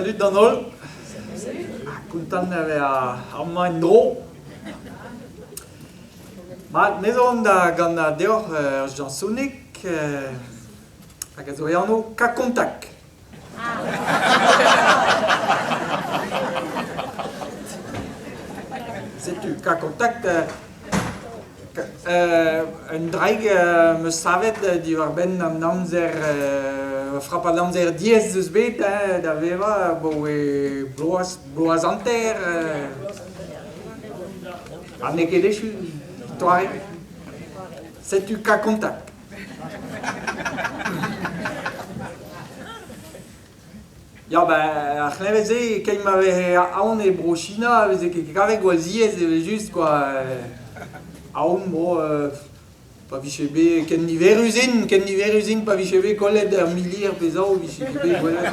Salut d'an holl. Kontant da vezañ amañ en-dro. Mat, me zo on da ganañ deoc'h ur jañsonig hag a zo e anv Kakontak. Setu Kakontak Un draig 'm eus savet diwar-benn an amzer frapad amzer diaes 'z eus bet da vevañ abaoe bloaz bloaz hanter ha n'eo ket echu doare. Setu kakontak. Ya ben ar c'hleñved-se keit ma veze aon e Bro-China e veze ket kavet gwall ziaes evel-just kwa. Aon bo pa vije bet ken niverus int, ken niverus int pa vije bet kollet ur milier pe zaou vije ket bet gwelet.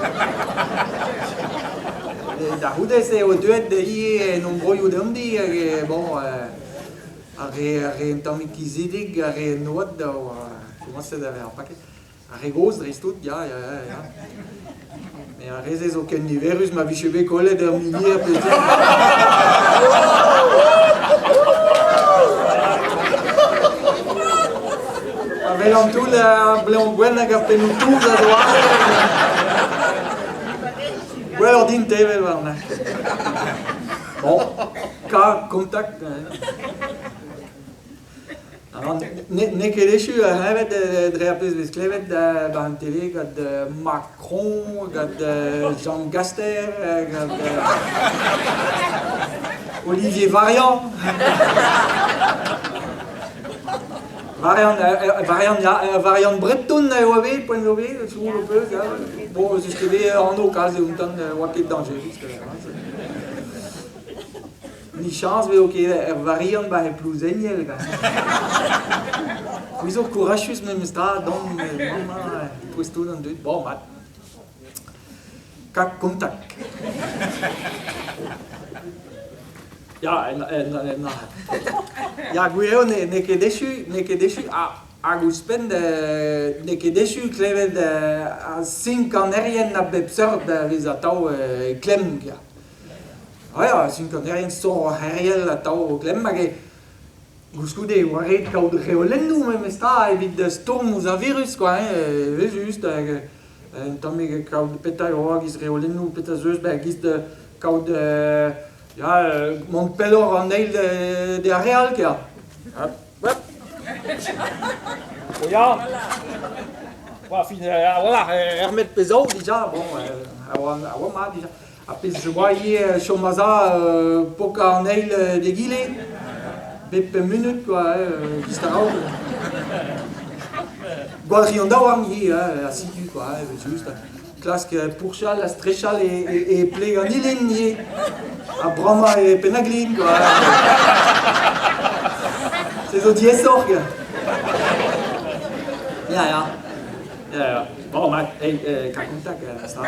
Da c'houde eo deuet ivez en hon broioù deomp-ni hag bon ar re ar re un tammig kizidik, ar re en oad a oa komañset da vezañ paket. Ar re gozh dreist-tout, ya, ya, ya, ya. Mais ar re-se zo ken niverus ma vije bet kollet ur milier pe Pa welan tout ar bleon gwenn hag ar pennoù touz a zo aze. Gwelloc'h din tevel warne. Bon, ka kontakt. N'eo ket echu ar c'hleñved dre ar pezh 'vez klevet 'ba an tele gant Macron, gant Jean Gaster, gant Olivier Varian. Varian, Varian, ya, Varian breton e oa bet, poent zo bet, soñj ho peus, ya. Bon, ez eus ket bet anv kalz eontan, oa ket dañjerus. Michañs 'vezo ket ur variant 'ba he Plouzeniel C'hwi zo kourachus memestra dont mañ prest-tout an dud. Bon, mat. Kak kontak. Ya, ya gwir eo n'eo ket echu, n'eo ket echu. Hag ouzhpenn n'eo ket echu klevet ar sinkanerien a bep seurt a vez atav e klemm. Ya, sinkanerien sorc'heriel atav o klemm hag koulskoude e oa ret kaout reolennoù memestra evit stourm ouzh ar virus quoi hein, evel-just hag un tammig kaout petra e oa giz reolennoù petra 'z eus ben giz da kaout ya mont pelloc'h an eil d'ar re all kea. O ya Voilà, fin, voilà, er met pezh zo dija, bon, a oa mat dija. Ar pezh a oa ivez chom a-za pokañ an eil d'egile bep pemp munut quoi, just a-raok. Gwalc'hiñ an daouarn ivez, ha setu quoi, evel-just. Klask pourchal ha strechal e pleg an ilin ivez, ha brammañ e penn-ha-glin quoi. Se zo diaesoc'h quoi. Ya, ya. Ya, ya. Bon, mat, hey, kakontak, ça.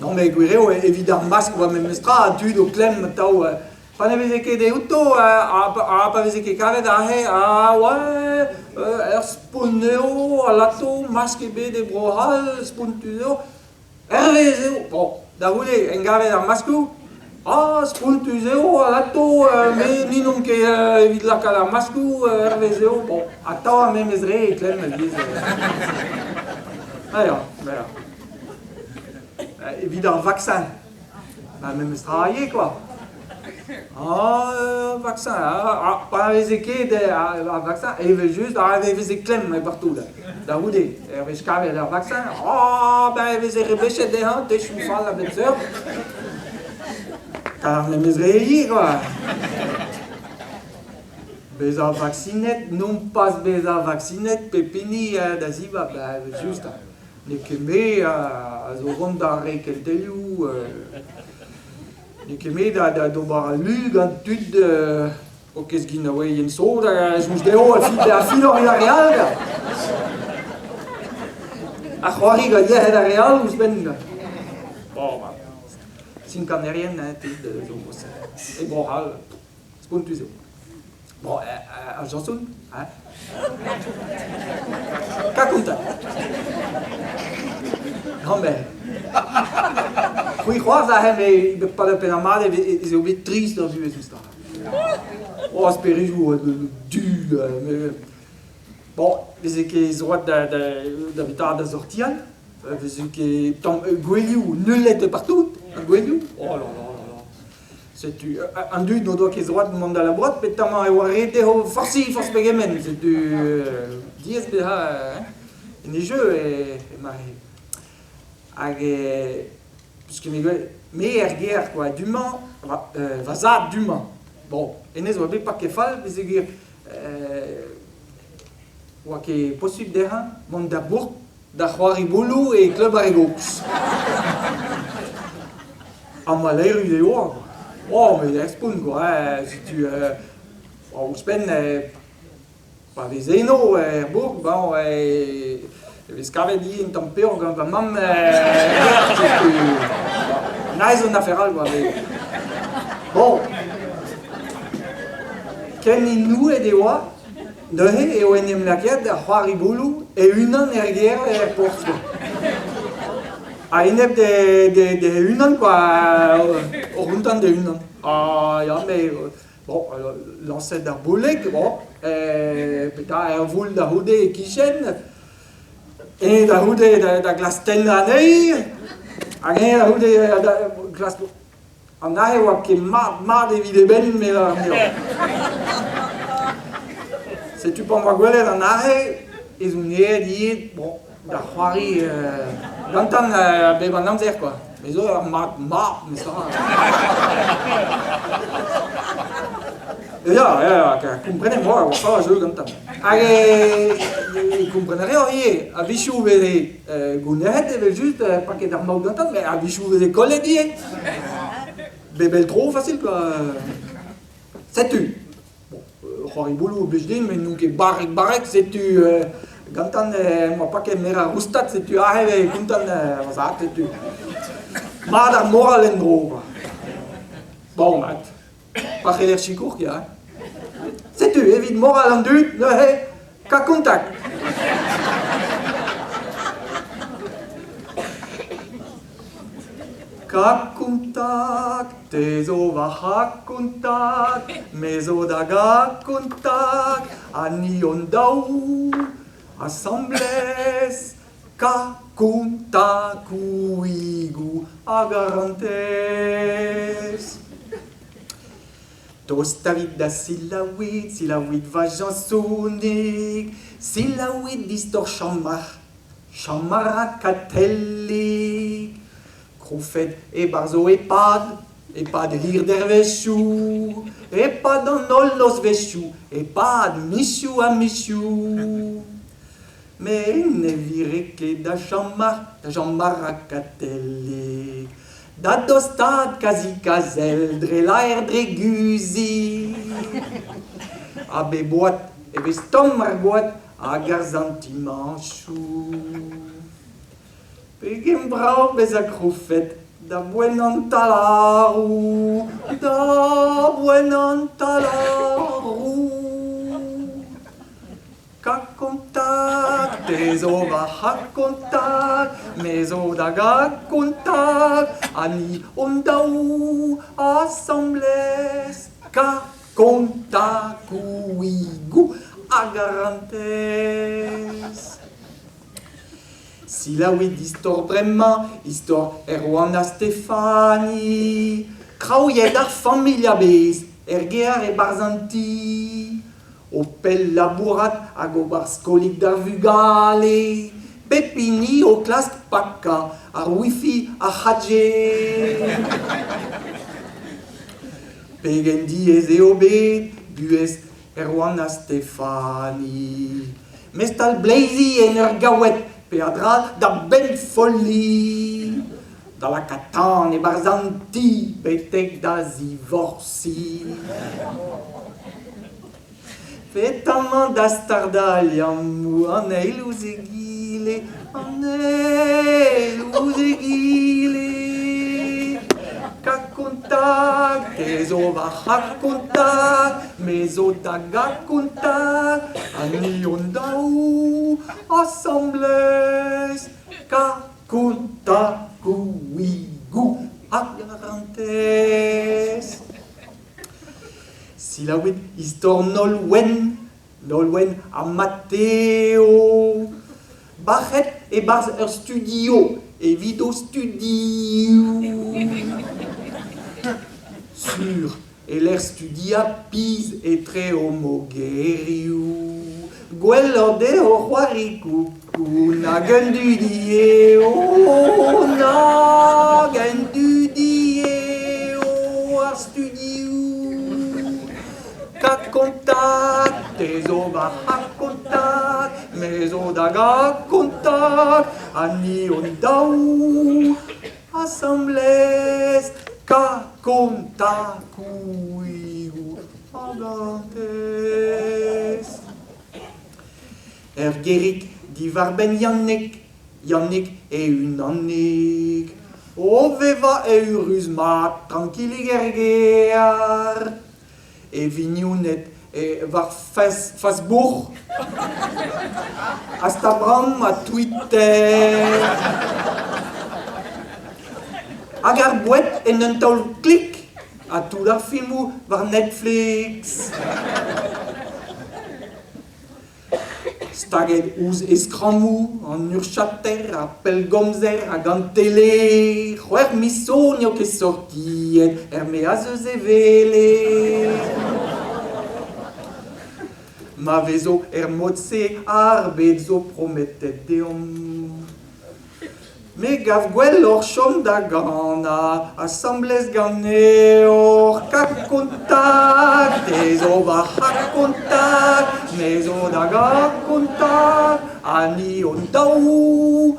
Non, mais gwir eo, evit ar mask oa memestra, tud o klemm atav. Pa ne veze ket outo, ha pa veze ket kavet aze, ah ouais, ur spont eo, alato, mask ebet e Bro-C'hall, spontus eo. Hervez eo, bon, da c'houde, engavet ar maskoù, ah, spontus eo, alato, me ni n'on ket evit lakaat ar maskoù, hervez eo, bon, atav ar memes re e klemm alies. Ah ya, ya. Evit ar vaksin, ba memes tra ivez quoi. Ah, vaksin, ah, pa veze ket ar vaksin, evel-just, ah, e veze klemm e partout da c'houde, er wech kavet ar vaksin, ah, ben e veze rebechet dezhañ techoù fall a bep seurt. Kar memes re ivez quoi. Bezañ vaksinet, nompas bezañ vaksinet, pep hini da zibab, evel-just. N'eo ket me a zo vont d'ar re kentelioù. N'eo ket me da d'ober al lu gant tud o kes ginaoueien sot hag a soñj dezho a filhor evit ar re all. Ar c'hoari gant yec'hed ar re all ouzhpenn. Bon, bah, sinkanerien, hein, tud zo e Bro-C'hall, spontus eo. Bon, ar chanson, hein? Kakonta. Grand-mère. C'hwi c'hoarzh aze, met pad ur pennad mat ez eo bet trist ar vuhez ouzh ta. Oh, speredoù du. Bon, veze ket zroad da vitaat da sortial. Veze ket tamm gouelioù nullet partout, ar gouelioù. Oh là là là là. Setu, an dud n'o doa ket zroad mont da labourat, petamant e oa ret dezho forsiñ forzh pegement. Setu diaes bezañ en e jeu e mare. Hag puisque me gwel, me er gêr quoi, du-mañ, va zad du-mañ. Bon, hennezh oa bet paket fall peogwir oa ket posupl dezhañ mont da bourk da c'hoari bouloù e klub ar re gozh. Ha maleürus e oa quoi. Oh, met er spont quoi, hein, setu ouzhpenn pa vez eno er bourk, bon, e vez kavet ivez un tamm peoc'h gant va mamm. Setu nice an afer all quoi. Mais bon, ken inouet e oa Neuze eo en em lakaet da c'hoari bouloù e-unan er gêr er porzh. A-enep d'e-unan kwa, o rontañ d'e-unan. Ah ya, mais bon, lañset ar bouleg, bon, petra ur voul da c'houde e-kichen, eñ da c'houde da glask tennañ anezhi, hag eñ da c'houde da glask An aze oa ket mat-mat evit e benn me 'lavar deoc'h. Setu p'am boa gwelet an aze ez on aet ivez bon da c'hoari gantañ bep an amzer quoi. Me zo ur mat mat memestra. Ya, ya, komprenet 'moa e oa jeu gantañ. Hag e kompren a reoc'h ivez, a-wechoù e veze gounezet evel-just, paket ar maout gantañ, met a-wechoù e veze kollet ivez. Bebel tro fasil quoi. Setu. Bon, c'hoari bouloù blij din, met n'on ket barrek-barrek, setu gantañ emañ paket merañ ar roustad, setu aze e kontan va zad, setu. Mat ar moral en-dro quoi. Bon, mat. Pa c'heller sikour, ya. Setu, evit moral an dud, neuze, ka kontakt. Ka kontakt, te zo va c'ha-kontakt, me zo da ga-kontakt, ha ni hon daou asambles. Ka kontakoùigoù a garantez. Tostavit da selaouit, selaouit va jañsonig, selaouit istor Chamar, Chamar ha Katellig. Kroufet e-barzh o e-pad, e-pad hir dervezhioù, e-pad an holl nozvezhioù, e-pad mizioù ha mizioù. Met ne vire ket da Jean-Marc, da Jean-Marc ha Katellig da dostaat kazi kazel dre laer dre guzhin. A bep oad e vez tomm ar gwad hag ar santimanchoù. Pegen brav bezañ kroufet da boent an talaroù, da boent an talaroù. Ka-kontakt, te zo va c'ha-kontakt, me zo da ga-kontakt, ha ni hon-daou asambles. Ka-kontakoùigoù a garantez. Selaouit istor bremañ, istor Erwan ha Stefani. Kraouiet ar familh a-bezh er gêr e-barzh an ti. O pell-labourat hag ober skolig d'ar vugale, pep hini o klask pakañ ar wifi a c'hadje. Pegen diaes eo bet buhez Erwan ha Stefani. Mestal bleizi en ur gaoued, peadra da bennfolliñ. Da lakaat tan e-barzh an ti betek da zivorsiñ. Petra da stardañ liammoù an eil ouzh egile, an eil ouzh egile. Ka-kontakt, te zo va c'ha-kontakt, me zo da ga-kontakt, ha ni hon-daou asambles. Ka-kontakt. Kontakoùigoù a garantez. Selaouit istor Nolwenn, Nolwenn ha Mateo. Bac'het e-barzh ur studio evit o studioù. Sur e-lec'h studiañ pizh etre o mogerioù. Gwelloc'h dezho c'hoari koukou nag un dudi eo, nag un dudi eo ar studioù. Kakontak, te zo va c'hakontak, me zo da gakontak, ha ni hon-daou asambles. Kakontakoùigoù a garantez. Ur gerig diwar-benn Yannig, Yannig e-unanig, o vevañ eürus-mat trankilik er gêr. E vignoned war Facebook, Instagram ha Twitter. Hag ar boued en un taol klik ha tout ar filmoù war Netflix. Staget ouzh e skrammoù, an urzhiataer, ar pellgomzer hag an tele. C'hwec'h miz zo n'eo ket sortiet er-maez eus e wele. Ma vezo er mod-se ar bed zo prometet deomp. Me 'gav gwelloc'h chom da ganañ asambles ganeoc'h Kakontak, te zo va c'hakontak, me zo da gakontak, ha ni hon-daou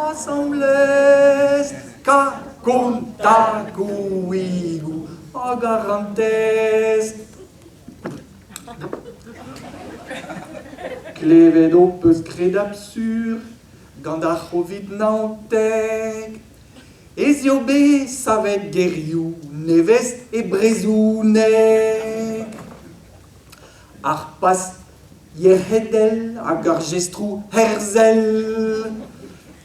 asambles Kakontakoùigoù a garantez. Klevet ho peus kredabl sur Gant ar C'hovid 19 ez eo bet savet gerioù nevez e brezhoneg. Ar pas yec'hedel hag ar jestroù herzel.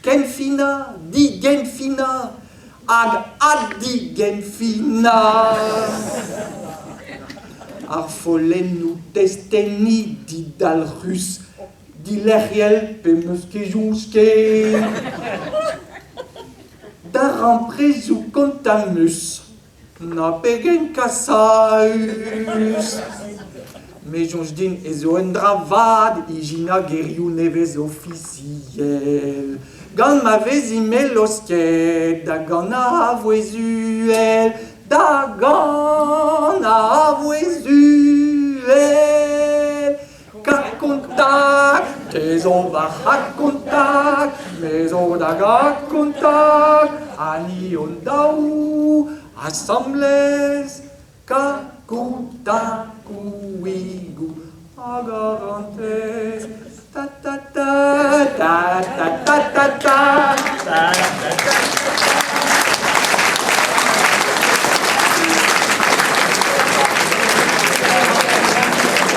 Kenfinañ, digenfinañ hag addigenfinañ. Ar follennoù testeni didalc'hus Dilec'hiel pe 'meus ket soñj ken. Darempredoù kontammus, na pegen kasaus. Me soñj din ez eo un dra vat ijinañ gerioù nevez ofisiel. Gant ma vezimp laosket da ganañ a vouezh uhel, da ganañ a vouezh uhel. Kakontak, te zo va c'hakontak, me zo da gakontak, ha ni hon-daou asambles kakontakoùigoù a garantez. Ta ta ta ta ta ta.